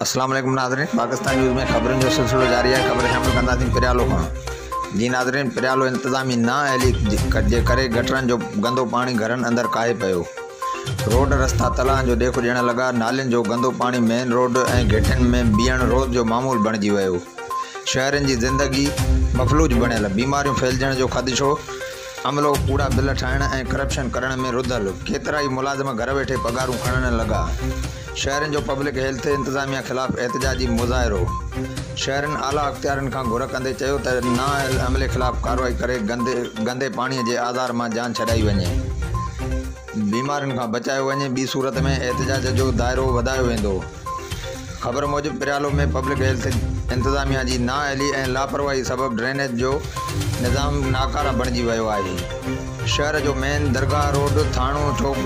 اسلام عليڪم ناظرين پاڪستان نيوز ۾ خبرن جو سلسلو جاري آهي خبر شامل ڪنداسين پريالو کان جي ناظرين پريالو انتظامي نااهلي جي ڪري گٽرن جو گندو پاڻي گهرن اندر ڪاهي پيو روڊ رستا تلاهن جو ڏيک ڏيڻ لڳا نالين جو گندو پاڻي مين روڊ ۽ گهٽين ۾ بيهڻ روز جو معمول بڻجي ويو شهرين جي زندگي مفلوج بڻيل بيماريون ڦهلجڻ جو خدشو عملو ڪوڙا بل ٺاهڻ ۽ ڪرپشن ڪرڻ ۾ رڌل، ڪيترائي ملازم گهر ويٺي پگهارون کڻڻ لڳا، شهرين جو پبلڪ هيلٿ انتظاميا خلاف احتجاجي مظاهرو، شهرين اعليٰ اختيارين کان گهر ڪندي چيو ته نااهل عملي خلاف ڪارروائي ڪري گندي پاڻي جي آزار مان جان ڇڏائي وڃي، بيمارين کان بچايو وڃي، ٻي صورت ۾ احتجاج جو دائرو وڌايو ويندو. خبر موجب پريالو ۾ پبلڪ هيلٿ انتظاميا جي نااهلي ۽ لاپرواهي سبب ڊرينيج جو نظام ناڪاره بڻجي ويو آهي. شهر جو مين درگاهه روڊ، ٿاڻو چوڪ،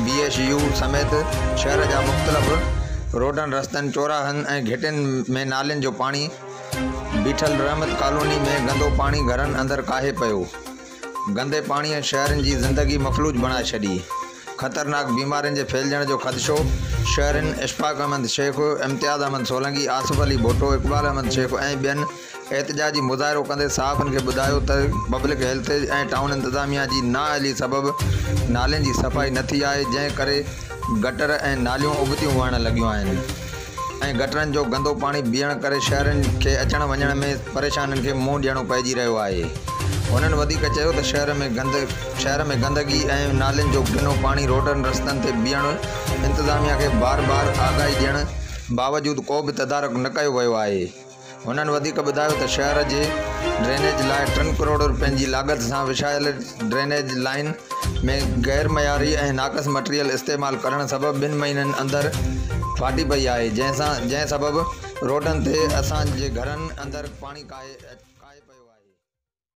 بي ايڇ يو سميت شهر جا مختلف روڊن رستن، چوراهن ۽ گهٽين ۾ نالين جو پاڻي بيٺل رحمت ڪالوني ۾ گندو پاڻي گهرن اندر ڪاهي پيو. گندي پاڻيء شهرين جي زندگي مفلوج بڻائي ڇڏي. خطرناڪ بيمارين جي ڦهلجڻ جو خدشو، شهرين اشفاق احمد شيخ، امتياز احمد سولنگي، آصف علي ڀٽو، اقبال احمد شيخ ۽ ٻين احتجاجي مظاهرو ڪندي صحافين کي ٻڌايو ته پبلڪ هيلٿ ۽ ٽائون انتظاميا جي نااهلي سبب نالين جي صفائي نه ٿي آهي جنهن ڪري گٽر ۽ ناليون ابتيون وهڻ لڳيون آهن ۽ گٽرن جو گندو پاڻي بيهڻ ڪري شهرين کي اچڻ وڃڻ ۾ پريشانين کي منهن ڏيڻو پئجي رهيو آهي. هنن وڌيڪ چيو ته شهر ۾ گند شهر ۾ گندگي ۽ نالين جو ڪنو پاڻي روڊن رستن تي بيهڻ انتظاميا کي بار بار آگاهي ڏيڻ باوجود ڪو به تدارڪ نه ڪيو ويو آهي. هنن وڌيڪ ٻڌايو ته شهر جي ڊرينيج لاء ٽن ڪروڙ رپين جي لاڳت سان وڇايل ڊرينيج لائين ۾ غير معياري ۽ ناقص مٽيريل استعمال ڪرڻ سبب ٻن مهينن اندر ڦاٽي پئي آهي جنهن سان جنهن سبب روڊن تي اسان جي گهرن اندر پاڻي ڪاهي پيو آهي.